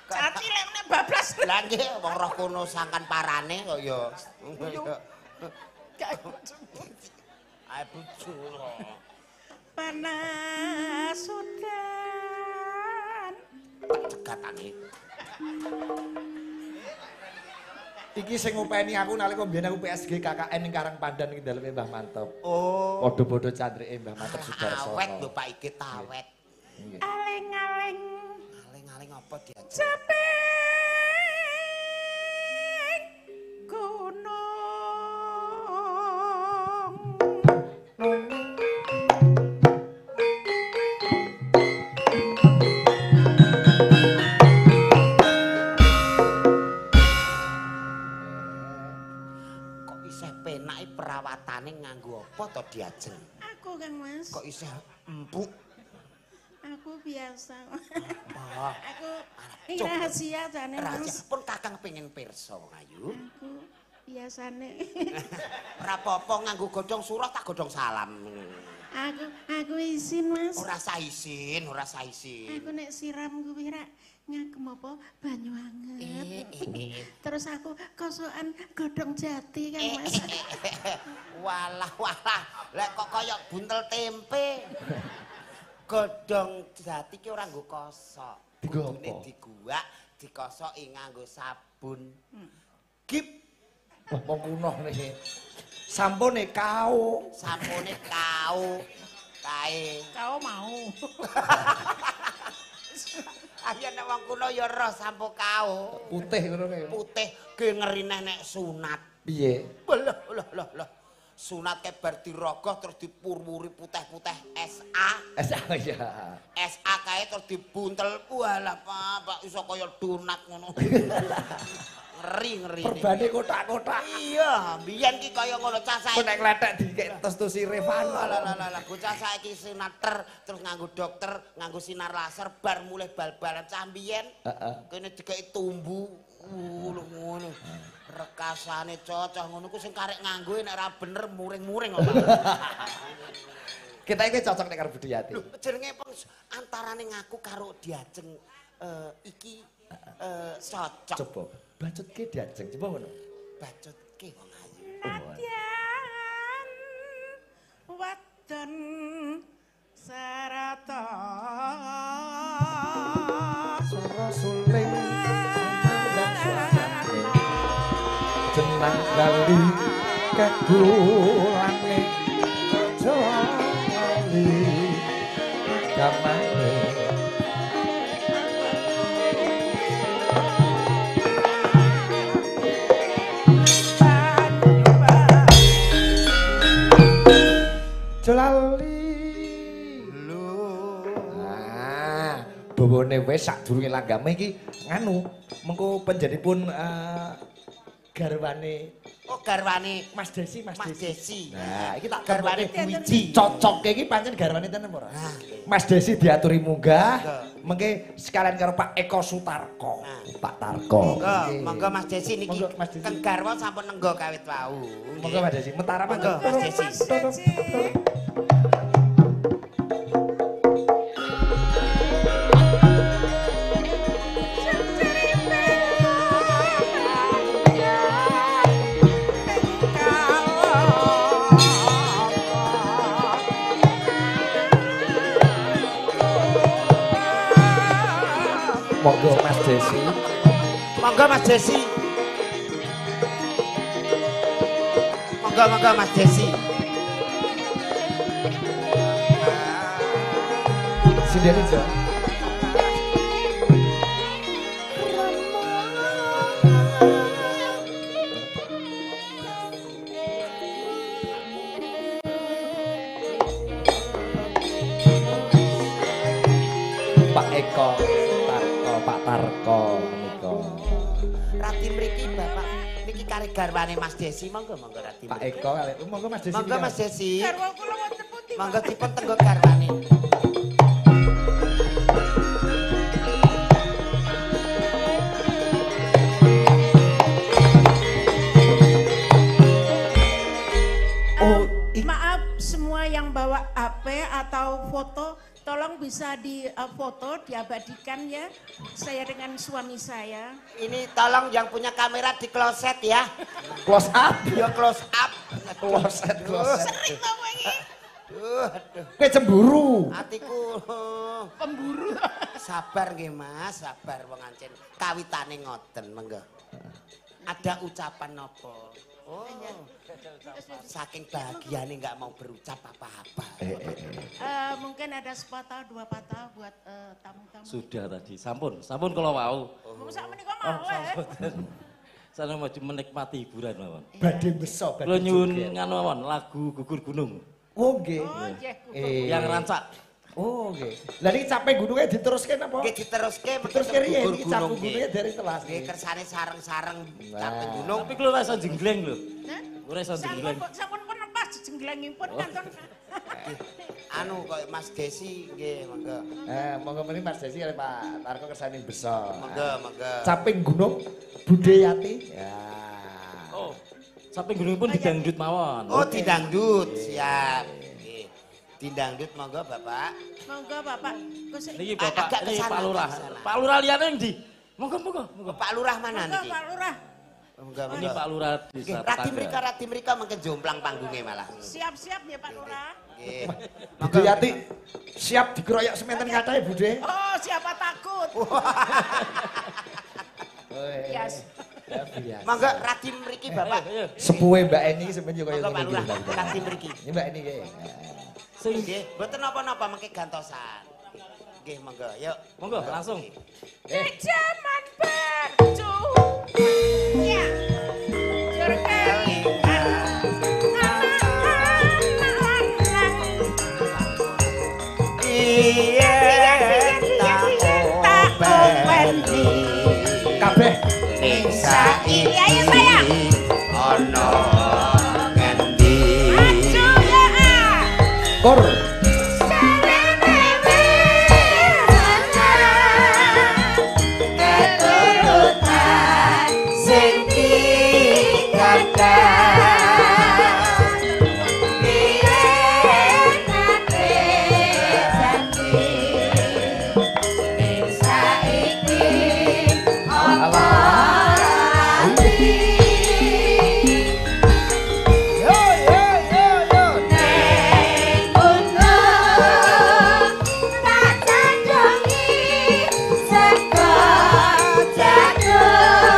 Speaker 3: Cah cilik nek bablas.
Speaker 2: Lah nggih wong roh kono sangkan parane kok ya. Ae bojo.
Speaker 3: Panas udan.
Speaker 2: Tak cegatane.
Speaker 1: Iki sing ngopeni aku nalika mbiyen aku PSG KKN ning Karang Pandan ing daleme Mbah Manteb.
Speaker 2: Oh.
Speaker 1: Padha-padha candrike Mbah Manteb Sudarsono.
Speaker 2: Awet lho Pak iki awet.
Speaker 3: Aling-aling.
Speaker 2: Aling-aling apa diajeng?
Speaker 3: Jeping gunung.
Speaker 2: Kok isih penake perawatane nganggo apa to diajeng?
Speaker 3: Aku Kang Mas.
Speaker 2: Kok isih empuk?
Speaker 3: Aku biasa.
Speaker 2: Wah.
Speaker 3: Aku ini rahasia jane
Speaker 2: Rahasia
Speaker 3: Mas.
Speaker 2: pun kakang pengen pirsa wong ayu.
Speaker 3: Aku biasane.
Speaker 2: Ora apa-apa nganggo godhong surah tak godhong salam.
Speaker 3: Aku izin Mas.
Speaker 2: Ora sah isin, ora sah isin.
Speaker 3: Aku nek siram kuwi rak ngagem apa banyu anget. Terus aku kosokan godhong jati Kang Mas.
Speaker 2: Walah walah, lek kok kaya buntel tempe. Godhong jati ki ora nggo kosok. Kudune diguwak, dikosoki nganggo sabun. Gip.
Speaker 1: Wah, wong kuno niki. Sampune kau.
Speaker 2: Sampune kau. Kae.
Speaker 3: Kau mau.
Speaker 2: Ayo nek wong kuno ya roh sampo kau.
Speaker 1: Putih ngono kae.
Speaker 2: Putih ge ngerine nek sunat.
Speaker 1: Piye?
Speaker 2: Loh loh loh loh. Sunat ke bar dirogoh terus dipurwuri putih-putih SA.
Speaker 1: SA ya.
Speaker 2: SA kae terus dibuntel. Walah Pak, iso kaya donat ngono. Ngeri-ngeri.
Speaker 1: Perbane kotak-kotak.
Speaker 2: Iya, biyen ki kaya ngono cah saiki.
Speaker 1: Kok nek kletek dikek tos-tosi Revan.
Speaker 2: Lah lah lah, bocah saiki sinar ter terus nganggo dokter, nganggo sinar laser bar mulih bal-balan cah biyen.
Speaker 1: Heeh.
Speaker 2: Kene dikeki tumbu ngono. Rekasane cocok ngono ku sing karek nganggo nek ora bener muring-muring kok.
Speaker 1: Kita iki cocok nek karo Budiyati.
Speaker 2: Lho, jenenge antarane ngaku karo diajeng iki cocok.
Speaker 1: Coba bacutke diajeng, coba ngono.
Speaker 2: Bacutke wong ayu.
Speaker 3: Nadyan wadon sarata
Speaker 1: swara suling jenang lali kagulane aja lali agamane. Lali lho. Ah, bawane wis sadurunge langgame iki nganu mengko panjenenganipun garwane.
Speaker 2: Oh, garwane
Speaker 1: Mas Desi, Mas Desi. Nah, iki tak
Speaker 2: garwane Wiji.
Speaker 1: Cocoke iki pancen garwane tenan apa ora? Mas Desi diaturi munggah, mengke sekalian karo Pak Eko Sutarko. Pak Tarko.
Speaker 2: Monggo, monggo Mas Desi niki. Keng garwa sampun nenggo kawit wau.
Speaker 1: Monggo Mas Desi, mentara
Speaker 2: monggo Mas Desi.
Speaker 1: Monggo Mas Desi.
Speaker 2: Monggo Mas Desi. Monggo monggo Mas Desi.
Speaker 1: Sindene Jo. Pak Eko Pak Tarko menika.
Speaker 2: Rati mriki Bapak niki kare garwane Mas Desi monggo monggo Rati.
Speaker 1: Pak Eko kalih monggo Mas Desi.
Speaker 2: Monggo Mas Desi.
Speaker 3: Garwa kula wonten pundi?
Speaker 2: Monggo dipun tenggo garwane.
Speaker 1: Oh,
Speaker 3: maaf semua yang bawa HP atau foto tolong bisa di foto, diabadikan ya. Saya dengan suami saya.
Speaker 2: Ini tolong yang punya kamera di kloset ya.
Speaker 1: Close up?
Speaker 2: Ya close up.
Speaker 1: Kloset, kloset.
Speaker 3: Sering tau ini.
Speaker 2: Aduh, aduh.
Speaker 1: Kowe cemburu.
Speaker 2: Atiku
Speaker 3: pemburu.
Speaker 2: Sabar nggih Mas, sabar wong ancen. Kawitane ngoten, monggo. Ada ucapan apa? Oh. Saking bahagianya nggak mau berucap apa-apa.
Speaker 3: Mungkin ada sepatah dua patah buat tamu-tamu.
Speaker 4: Sudah tadi, sampun, sampun kalau mau.
Speaker 3: Sak menika mau.
Speaker 4: Saya mau menikmati hiburan mawon.
Speaker 1: Badhe beso, badhe.
Speaker 4: Kula nyuwun nganu mawon lagu Gugur Gunung.
Speaker 1: Oh nggih.
Speaker 3: Oh nggih.
Speaker 4: Yang rancak.
Speaker 1: Oh nggih. Lah niki capek gununge diteruske napa?
Speaker 2: Nggih diteruske,
Speaker 1: diteruske riyen iki capek gununge dari telas.
Speaker 2: Nggih kersane sareng-sareng capek gunung.
Speaker 4: Tapi kula ora iso jenggleng lho. Ora iso jenggleng.
Speaker 3: Sampun pun lepas jengglengipun kantun.
Speaker 2: Anu kok Mas Desi nggih monggo.
Speaker 1: Monggo mriki Mas Desi kali Pak Tarko kersane beso.
Speaker 2: Monggo, monggo.
Speaker 1: Caping gunung Bude Yati. Ya.
Speaker 4: Oh. Caping gunung pun didangdut mawon.
Speaker 2: Oh, didangdut. Siap. Didangdut monggo Bapak.
Speaker 3: Monggo Bapak.
Speaker 4: Niki Bapak, niki Pak Lurah. Pak Lurah liyane endi? Monggo monggo monggo.
Speaker 2: Pak Lurah mana niki?
Speaker 3: Monggo Pak Lurah.
Speaker 2: Monggo monggo.
Speaker 4: Ini Pak Lurah desa.
Speaker 2: Radi mrika mengke jomplang panggunge malah.
Speaker 3: Siap-siap ya Pak Lurah.
Speaker 2: Nggih.
Speaker 1: Bude Yati siap dikeroyok sementen kathahe Bude.
Speaker 3: Oh, siapa takut. Yes.
Speaker 2: Monggo radi mriki Bapak.
Speaker 1: Sepuhe Mbak Eni sampeyan yo kaya ngene iki.
Speaker 2: Radi mriki.
Speaker 1: Ini Mbak Eni nggih.
Speaker 2: Nggih, mboten napa-napa mengke gantosan. Nggih, monggo. Yuk.
Speaker 4: Monggo langsung.
Speaker 3: Jaman berjuang. Ya. Jur kelingan.
Speaker 2: Iya, tak openi.
Speaker 1: Kabeh
Speaker 2: ning saiki.
Speaker 3: Ayo sayang.
Speaker 2: Ana ngendi?
Speaker 3: Aduh ya.
Speaker 1: Kor.
Speaker 2: Keturutan sing dikadang. Piye nate janji ning saiki apa lali?
Speaker 1: Yo yo yo yo.
Speaker 2: Neng gunung tak candongi sego jagung.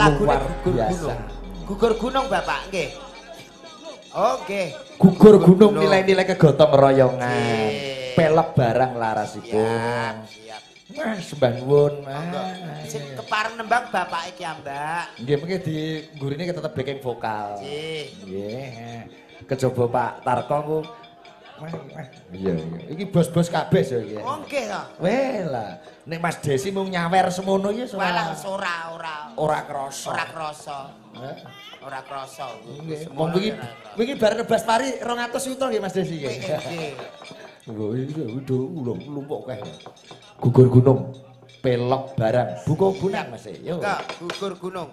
Speaker 2: lagune Gugur Gunung. Gugur Gunung Bapak nggih. Oh nggih.
Speaker 1: Gugur Gunung nilai-nilai kegotong royongan. Pelek barang larasipun.
Speaker 2: Siap.
Speaker 1: Wah, sembah nuwun.
Speaker 2: Sing kepareng nembang bapak iki Mbak.
Speaker 1: Nggih, mengke di nggurine tetep backing vokal.
Speaker 2: Nggih.
Speaker 1: Nggih. Kejaba Pak Tarko ku. Iya, iya. Iki bos-bos kabeh so iki.
Speaker 2: Oh nggih to.
Speaker 1: Weh lah, nek Mas Desi mung nyawer semono iki
Speaker 2: ora ora ora.
Speaker 1: Ora krasa.
Speaker 2: Ora krasa. Ora krasa.
Speaker 1: Nggih. Wong wingi wingi bar nebas pari 200 yuta nggih Mas Desi nggih.
Speaker 2: Nggih.
Speaker 1: Nggih, udah lumpuk kae. Gugur Gunung, pelok barang, buka gunang Mas. Yo.
Speaker 2: Gugur Gunung.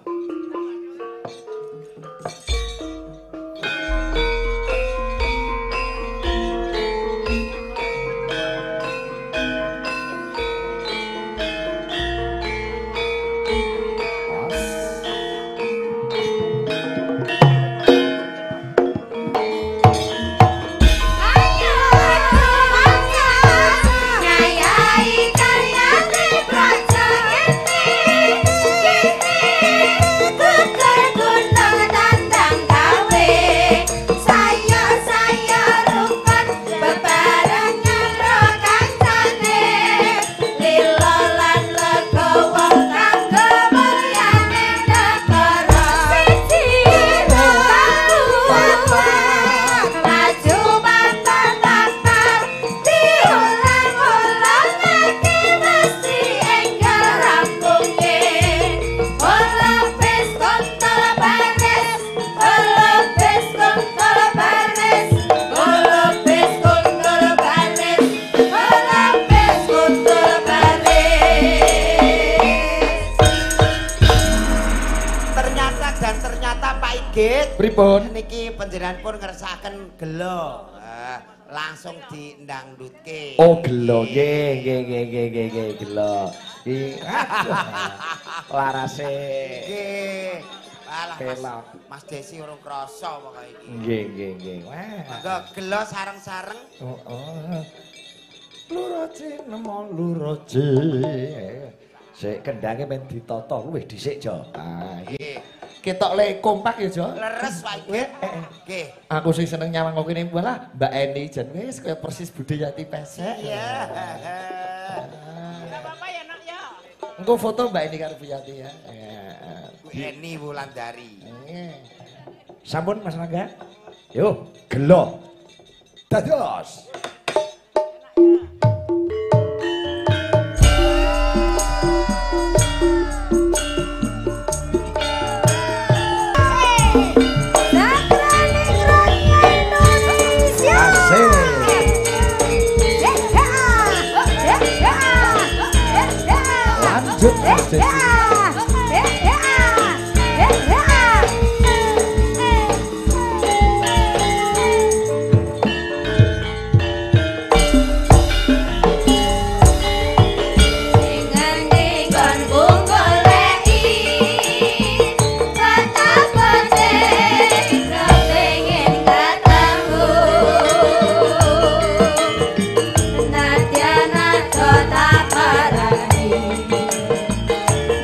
Speaker 1: Pripun?
Speaker 2: Niki panjenengan pun ngersakaken gelo. Langsung diendangdutke.
Speaker 1: Oh, gelo. Nggih, nggih, nggih, nggih, nggih, gelo. Iki larase.
Speaker 2: Nggih. Alah, Mas Desi urung krasa pokoke iki.
Speaker 1: Nggih, nggih, nggih. Wah.
Speaker 2: Monggo gelo sareng-sareng.
Speaker 1: Heeh. Luraje nemo luraje. Sik kendange men ditata luwih dhisik, Jo. Ah, iki. Ketok le kompak ya, Jo.
Speaker 2: Leres wae. Nggih.
Speaker 1: Aku sing seneng nyawang kok kene walah Mbak Eni jan wis kaya persis Bude Yati pesek.
Speaker 2: Iya.
Speaker 3: Enggak apa-apa ya, Nak ya.
Speaker 1: Engko foto Mbak Eni karo Bu Yati ya.
Speaker 2: Bu Eni Wulandari.
Speaker 1: Sampun Mas Rangga. Yo, gelo. Dados.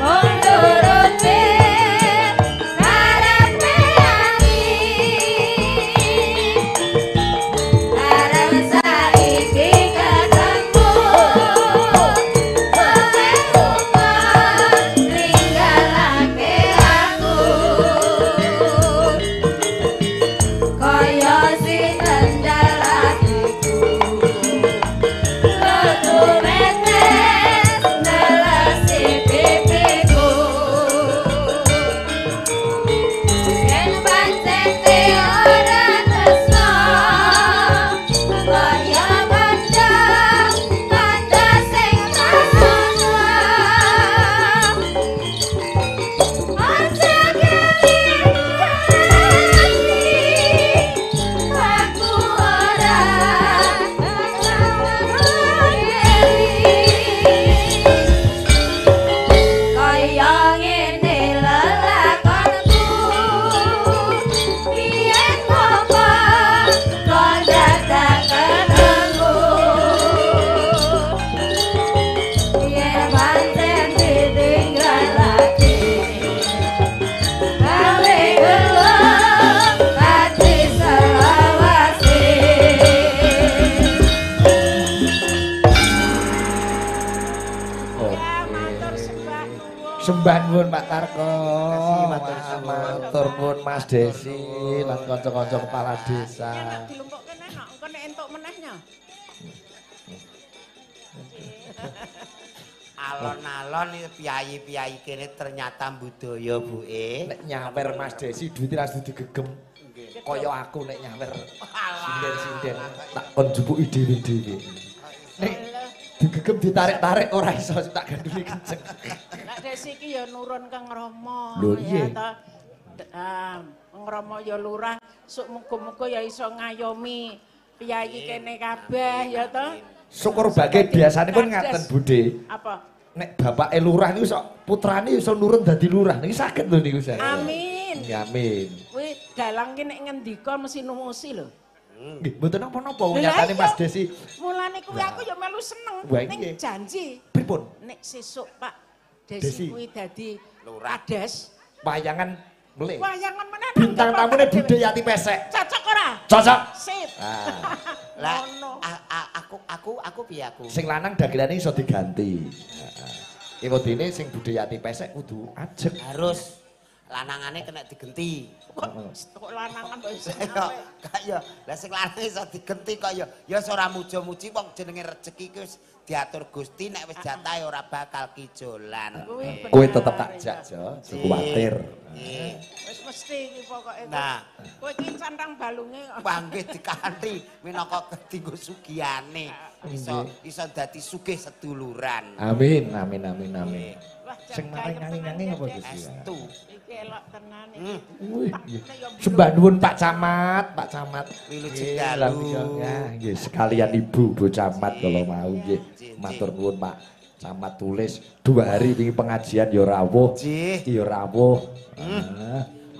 Speaker 5: Oh.
Speaker 1: Sembah nuwun Pak Tarko. Matur nuwun Mas Desi lan kanca-kanca kepala desa.
Speaker 3: Nek dilumpukke neh nok, engko nek entuk meneh nyo.
Speaker 2: Alon-alon piyayi-piyayi kene ternyata budaya buke.
Speaker 1: Nek nyawer Mas Desi duwite langsung digegem. Kaya aku nek nyawer sinden-sinden tak kon jupuki dhewe-dhewe. Nek digegem ditarik-tarik ora iso tak ganduli kenceng.
Speaker 3: Nek Desi iki ya nurun kang Rama
Speaker 1: ya
Speaker 3: ta. Ngrama ya lurah, sok muga-muga ya iso ngayomi piyayi kene kabeh ya ta.
Speaker 1: Syukur bage biasane pun ngaten Bude.
Speaker 3: Apa?
Speaker 1: Nek bapake lurah niku sok putrane iso nurun dadi lurah niki saged lho niku saya.
Speaker 3: Amin.
Speaker 1: Amin.
Speaker 3: Kuwi dalang ki nek ngendika mesti numusi lho.
Speaker 1: Nggih, mboten napa-napa wong nyatane Mas Desi.
Speaker 3: Mulane kuwi aku ya melu seneng ning janji.
Speaker 1: Pripun?
Speaker 3: Nek sesuk Pak Desi kuwi dadi lurah Kades,
Speaker 1: wayangan melih.
Speaker 3: Wayangan meneh.
Speaker 1: Bintang tamune Bude Yati Pesek.
Speaker 3: Cocok ora?
Speaker 1: Cocok.
Speaker 3: Sip.
Speaker 2: Lah aku piye aku?
Speaker 1: Sing lanang dagelane iso diganti. Heeh. Ewadene sing Bude Yati Pesek kudu ajeg.
Speaker 2: Harus lanangane kena digenti.
Speaker 3: Kok lanangan kok iso.
Speaker 2: Kok ya, lah sing lanang iso digenti kok ya. Ya ora muja-muji wong jenenge rejeki ki wis diatur Gusti nek wis jatahe ora bakal kijolan.
Speaker 1: Kowe tetep tak jak, Jo, aja kuwatir.
Speaker 3: Wis mesti iki pokoke.
Speaker 2: Nah,
Speaker 3: kowe iki cantang balunge kok.
Speaker 2: Panggih dikanthi minangka dinggo sugihane. Iso dadi sugih seduluran.
Speaker 1: Amin, amin, amin, amin. Sing maring ngangi-ngangi apa Gusti?
Speaker 2: Estu.
Speaker 3: Iki elok tenan iki.
Speaker 1: Wih, sembah nuwun Pak Camat, Pak Camat.
Speaker 2: Wilujeng dalu.
Speaker 1: Ya, nggih sekalian Ibu Bu Camat kalau mau nggih. Matur nuwun Pak Camat tulis 2 hari wingi pengajian ya rawuh. Iki ya rawuh.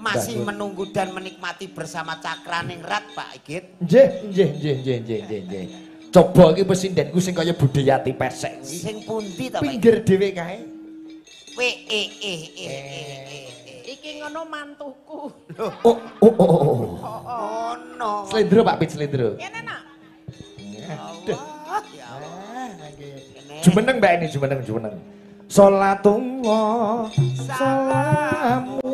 Speaker 2: Masih menunggu dan menikmati bersama Cakraningrat Pak Igit.
Speaker 1: Nggih, nggih, nggih, nggih, nggih, nggih. Coba iki pesindenku sing kaya Bude Yati Pesek.
Speaker 2: Sing pundi ta Pak?
Speaker 1: Pinggir dhewe kae.
Speaker 2: W E E E E E.
Speaker 3: Iki ngono mantuku.
Speaker 1: Oh oh oh oh.
Speaker 2: Ngono.
Speaker 1: Slendro Pak Pit slendro.
Speaker 3: Kene nak.
Speaker 2: Allah ya Allah.
Speaker 1: Jumeneng Mbak ini jumeneng jumeneng. Salatullah salamullah.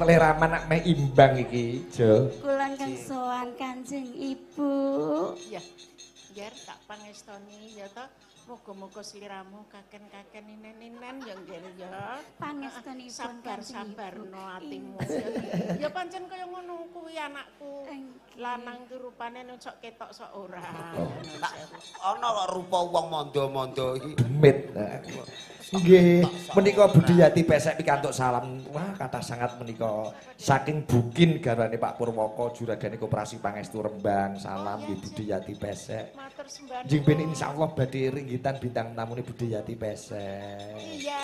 Speaker 1: Leraman nak meh imbang iki, Jo.
Speaker 5: Kula ingkang sowan Kanjeng Ibu.
Speaker 3: Iya. Nger tak pangestoni ya to. Muga-muga sliramu kaken-kaken ninen-ninen ya nggih ya.
Speaker 5: Pangestonipun
Speaker 3: sabar-sabarno atimu. Ya pancen kaya ngono kuwi anakku. Lanang ki rupane sok ketok sok ora.
Speaker 2: Ana kok rupa wong mondo-mondo iki.
Speaker 1: Demit. Nggih, menika Bude Yati Pesek pikantuk salam. Wah, kathah sangat menika saking Bukin garwane Pak Purwoko juragane Koperasi Pangestu Rembang. Salam nggih Bude Yati Pesek.
Speaker 3: Matur sembah.
Speaker 1: Njing ben insyaallah badhe ringgitan bintang tamune Bude Yati Pesek.
Speaker 3: Iya.